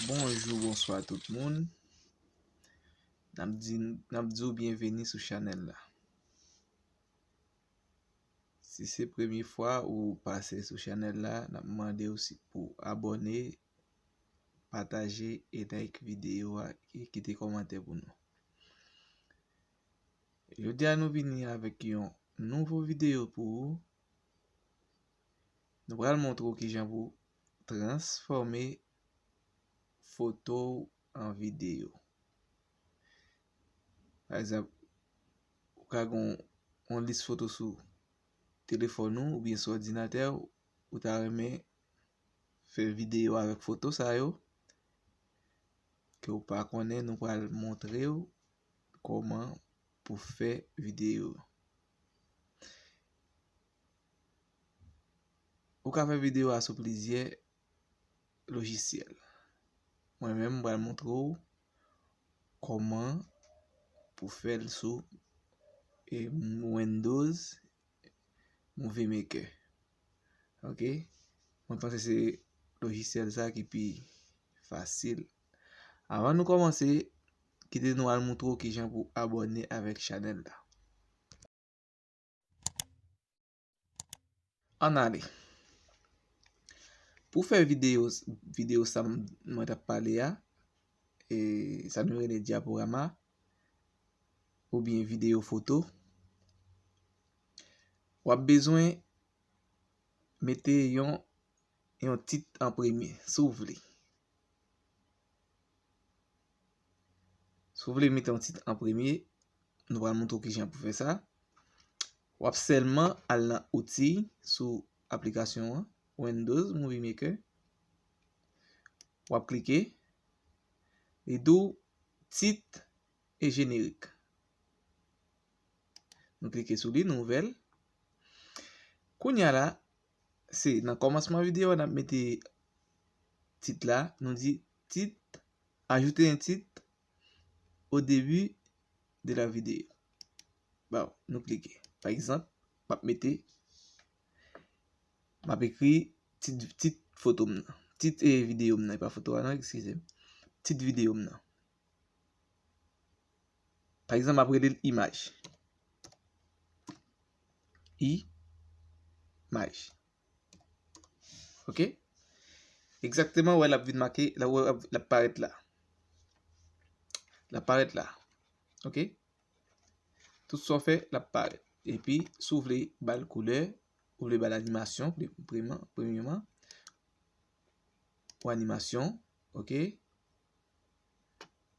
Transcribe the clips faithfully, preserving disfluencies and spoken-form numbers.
Bonjou, bonswa tout moun. N ap di, n ap di w byenveni sou chanèl la. Si se premye fwa ou pase sou chanèl la, n ap mande w si, pou abòne, pataje e like videyo a e kite kòmantè pou nou. Jodi a nou vini avèk yon nouvo videyo pou ou. Nou pral montre w kijan pou transfòme foto w an videyo. Pa egzanp, ou ka gen yon, yon lis foto sou telefòn ou oubyen sou òdinatè w, ou ta renmen fè videyo avèk foto sa yo ke w pa konnen, nou pral montre w kòman pou fè videyo. Ou ka fè videyo a sou plizyè lojisyèl. Mwen menm, m pral montre w kòman pou fè l sou, e, Windows Movie Maker. Ok? Mwen panse se lojisyèl sa ki pi fasil. Anvan nou kòmanse, kite nou al montre w kijan pou abòne avèk chanèl la. Ann ale. Pou fè videyo, videyo sa m, mwen t ap pale a, e sa nou rele dyaporama, oubyen videyo foto, w ap bezwen mete yon, yon tit an premye, si w vle. Si w vle mete yon tit an premye, nou pral montre w kijan pou fè sa. W ap sèlman al nan outi sou aplikasyon an, Windows Movie Maker. W ap klike. Li di w tit e jenerik. Nou klike sou li, nou ouvè l. Kounye a la, se nan kòmansman videyo a n ap mete tit la, nou di tit, ajouter un titre au début de la vidéo. Bon, nou klike. Pa egzanp, m ap mete, m ap ekri tit, tit foto m nan. Tit, e, videyo m nan, e pa foto a non, eskize m. Tit videyo m nan. Pa egzanp, m ap rele l imaj. Imaj. Ok? Egzakteman, wè, l ap vin make, la, wè, l ap parèt la. L ap parèt la. Ok? Tout sa w fè, l ap parèt. Epi, si w vle ba l koulè, ou vle ba l animasyon, pre-, premye-, premyèman, ou animasyon, ok?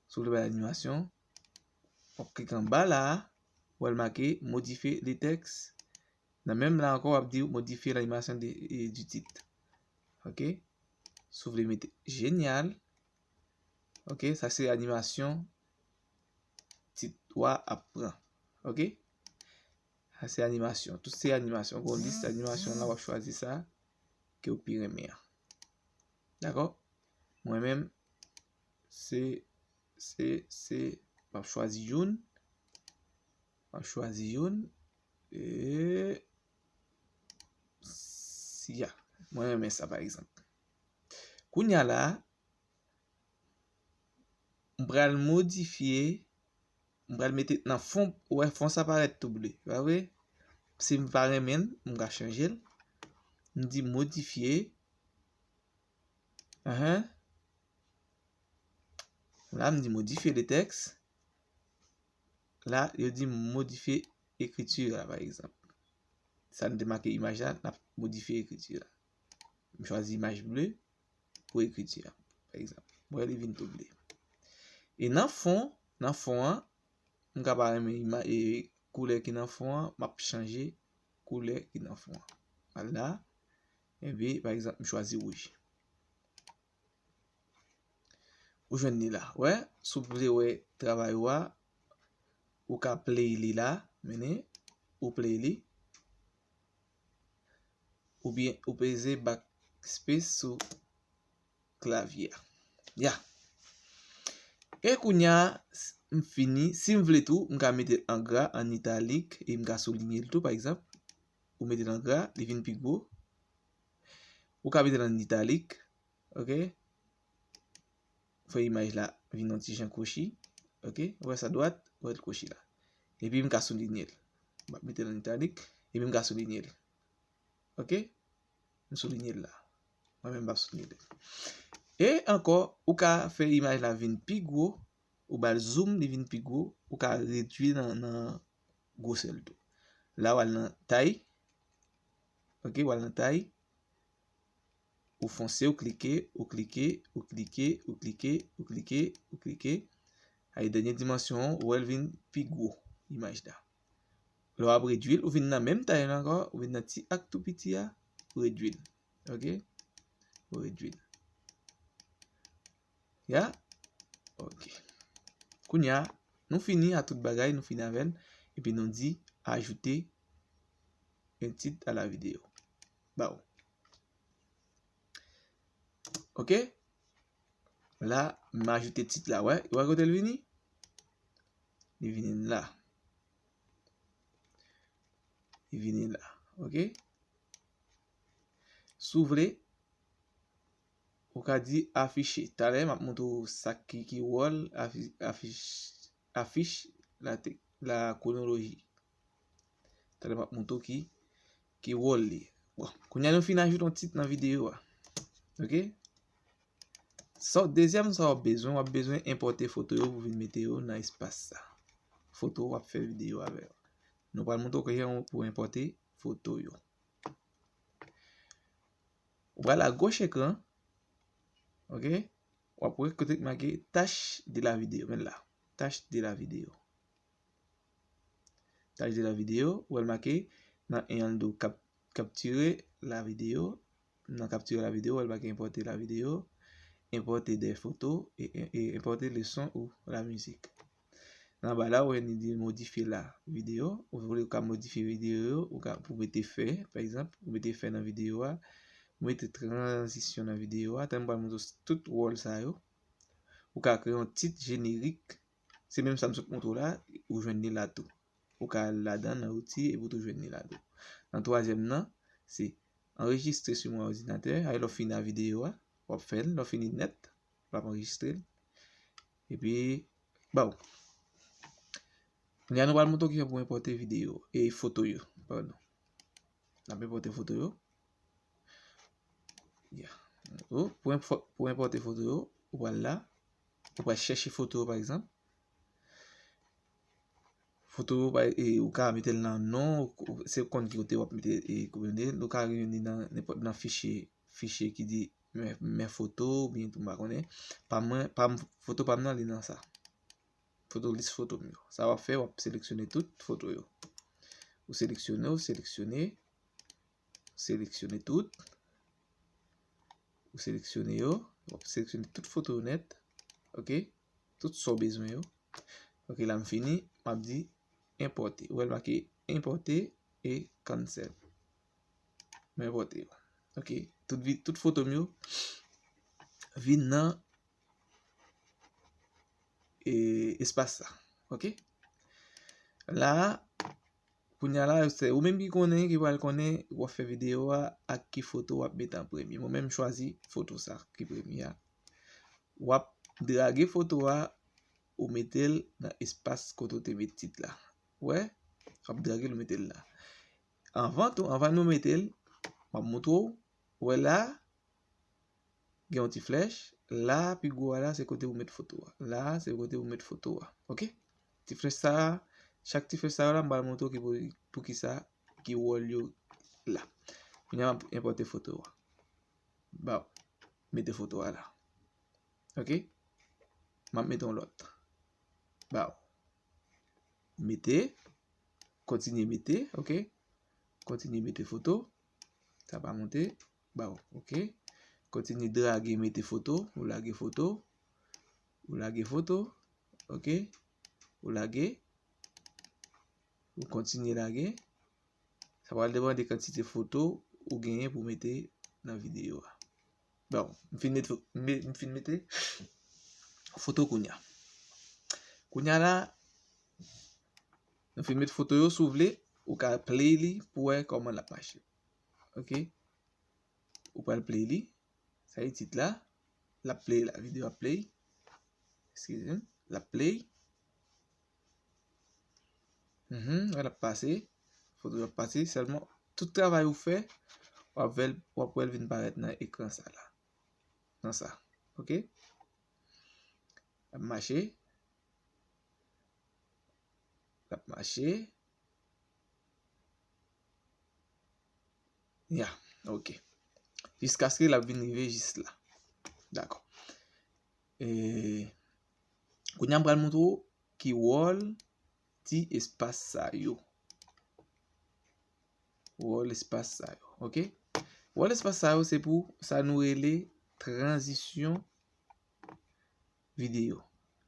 Si w vle ba l animasyon, w ap klike anba la a, w al make modifye le tèks. Nan menm la ankò, w ap di w modifye l'animation de, e, du titre. Ok? Si w vle mete jenyal. Ok, sa se animasyon tit ou a ap pran. Ok? Sa se animasyon. Tout se animasyon. Gon lis animasyon la, w ap chwazi sa ke w pi renmen an. Dakò? Mwen menm, se, se, se, m ap chwazi youn. M ap chwazi youn. E, si, ya. Mwen renmen sa, pa egzanp. Kounye a la, m pral modifye, m pral mete nan fon, ou wè fon sa parèt tou ble, pa vre? Si m pa renmen l, m ka chanje l. M di modifye. Ahan. La, m di modifye le tèks. La, yo di m modifye ekriti a, pa egzanp. Sa n te make imaj la, n ap modifye ekriti a. M chwazi imaj ble pou ekriti a, pa egzanp. Mwen, li vin tou ble. E nan fon, nan fon an, m ka pa renmen ima-, e, koulè ki nan fon an, m ap chanje koulè ki nan fon an. Al la, epi, pa egzanp, m chwazi wouj. Ou jwenn li la. Wè, si w vle wè travay ou a, ou ka play li la, mennen, ou play li. Oubyen ou peze backspace sou klavye a. Ya. E kounye a, s-, m fini. Si m vle tou, m ka mete l an gra, an italik, e m ka soulinye l tou, pa egzanp. Ou mete l an gra, li vin pi gwo. Ou ka mete l an italik, ok? fè imaj la vin yon ti jan kwochi. Ok, ou wè sa dwat, ou wè l kwochi la. Epi m ka soulinye l. M ap mete l an italik, epi m ka soulinye l. Ok, m soulinye l la. Mwen menm m ap soulinye l. E ankò, ou ka fè imaj la vin pi gwo, ou ba l zoom, li vin pi gwo, ou ka redui nan, nan gwosè l tou. La, w al nan tay. Ok, w al nan tay. Ou fonse, ou klike, ou klike, ou klike, ou klike, ou klike, ou klike. Ay dènye dimansyon an, ou wè l vin pi gwo, imaj la. Lè w ap redui l, ou vin nan menm tay la ankò, ou vin nan ti ak tou piti a, ou redui l. Ok? Ou redui l. Ya? Ok. Kounye a, nou fini a tout bagay, nou fini avè l. Epi nou di ajoute un titre à la vidéo. Ba ou. Ok? La, m ajoute tit la, wè. Wè kote l vini? Li vini la. Li vini la. Ok? Si w vle, ou ka di afiche. Talè, m ap montre w sa ki, ki wòl afi-, afich, afich la, la kwonoloji. Talè, m ap montre w ki, ki wòl li. Bon, kounye a nou fin ajoute yon tit nan videyo a. Ok? Sa, dezyèm sa w ap bezwen, w ap bezwen enpòte foto yo pou vin mete yo nan espas sa. Foto w ap fè videyo avè yo. Nou pral montre w kijan pou enpòte foto yo. Ou pral agoch ekran. Ok? W ap wè kote k make tâche de la vidéo. Men la. Tâche de la vidéo. Tâche de la vidéo. Ou wè l make nan en an l do kap-, capturer la vidéo. Nan capturer la vidéo, ou wè l make importer la vidéo. Importer des photos et, et, et importer le son ou la musique. Nan anba la, ou wè ni di modifye la videyo. Ou vle ou ka modifye videyo yo, ou ka pou mete fè, pa egzanp, ou mete fè nan videyo a, ou mete tranzisyon nan videyo a, tan m pral montre w tout wòl sa yo. Ou ka kreye yon tit jenerik. Se menm sa m sot montre w la, ou jwenn li la tou. Ou ka al ladan nan outi epi w tou jwenn li la tou. Nan twazyèm nan, se anrejistre sou mon ordinateur. Ay lè w fini a videyo a, w ap fè l, lè w fini nèt, l ap anrejistre l. Epi, ba w. Kounye a nou pral montre w kijan pou enpòte videyo e foto yo. Padon. N ap enpòte foto yo. Ya. Ou, pou enpò-, pou enpòte foto yo, ou pral la. Ou pral chèche foto yo, pa egzanp. Foto yo, pa, e, ou ka mete l nan non, ou, se w konn ki kote w ap mete, e, kòmande l, ou ka vini nan nenpòt nan fichye, fichye ki di men, men foto, oubyen tou, m pa konnen. Pa mwen, pa m, foto pa m nan, li nan sa. Foto, lis foto m yo. Sa w ap fè, w ap seleksyone tout foto yo. Ou seleksyone, ou seleksyone, seleksyone tout. Ou seleksyone yo. W ap seleksyone tout foto yo nèt. Ok? Tout sa w bezwen yo. Ok, la m fini. M ap di enpòte. Ou wè l make enpòte e cancel. M enpòte yo. Ok. Tout vi-, tout foto m yo vin nan, e, espas sa. Ok? La, kounye a la, se ou menm ki konnen, ki pral konnen, w ap fè videyo a, ak ki foto w ap mete an premye. Mwen menm, m chwazi foto sa ki premye a. W ap drage foto a, ou mete l nan espas kote w te met tit la. Wè? W ap drage l, ou mete l la. Anvan tou, anvan nou mete l, m ap montre w. Wè la, gen yon ti flèch. La, pi gwo a la, se kote ou met foto a. La, se kote ou met foto a. Ok? Ti flèch sa a, chak ti flèch sa yo la, m pral montre w ki pou, pou ki sa, ki wòl yo la. Kounye a, m ap enpòte foto a. Ba w. Mete foto a la. Ok? M ap mete yon lòt. Ba w. Mete. Kontinye mete, ok? Kontinye mete foto. Sa pa monte. Ba w, ok? Kontinye drage, mete foto. Ou lage foto. Ou lage foto. Ok? Ou lage. Ou kontinye lage. Sa pral demande kantite foto ou genyen pou mete nan videyo a. Bon, m fin met fo-, m me-, m fin mete foto kounye a. Kounye a la, nou fin met foto yo, si w vle, ou ka play li pou wè kòman l ap mache. Ok? Ou pral play li. Sa e tit la. L ap play la, videyo ap play. Eskize m. L ap play. Mhm, wè l ap pase. Foto yo ap pase. Sèlman, tout travay ou fè, w ap wè l, w ap wè l vin parèt nan ekran sa la. Nan sa. Ok? L ap mache. L ap mache. Ya, ok. Jiskaske l ap vin rive jis la. Dakò. E, kounye a m pral montre w ki wòl ti espas sa yo. Wòl espas sa yo, ok? Wòl espas sa yo se pou sa nou rele tranzisyon videyo.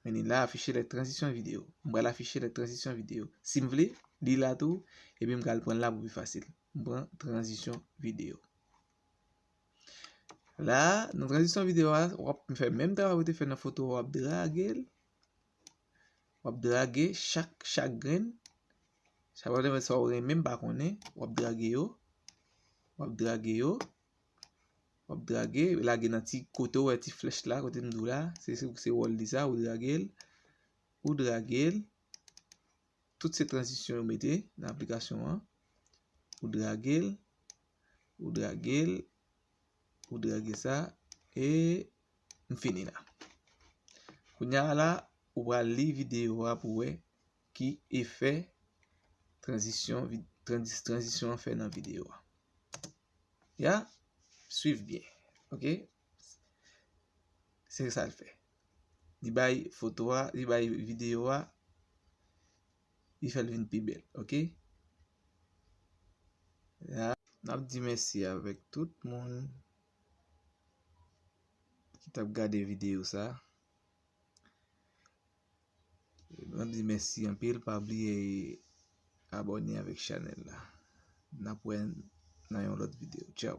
Men li la, afficher les transitions vidéo. M pral afiche les transitions vidéo. Si m vle, li la tou, epi m pral pran l la pou pi fasil. M pran tranzisyon videyo. La, nan tranzisyon videyo a, w ap fè menm travay ou te fè nan foto a, w ap drage l. W ap drage chak, chak grenn. Sa pa depann sa w renmen, m pa konnen. W ap drage yo. W ap drage yo. W ap drage, lage nan ti kote w wè ti flèch la, kote m di w la. Se, se, se wòl li sa, ou drage l. Ou drage l. Tout se tranzisyon yo mete nan aplikasyon an. Ou drage l. Ou drage l. Ou drage sa. E m fini la. Kounye a la, ou pral li videyo a pou wè ki efè tranzisyon, vi- tranzis- tranzisyon an fè nan videyo a. Ya, swiv byen. Ok? Se sa l fè. Li bay foto a, li bay videyo a, li fè l vin pi bèl. Ok? Ya. N ap di mèsi avèk tout moun ki t ap gade videyo sa. N ap di mèsi anpil. Pa bliye abòne avèk chanèl la. N ap wè nan yon lòt videyo. Tchaw.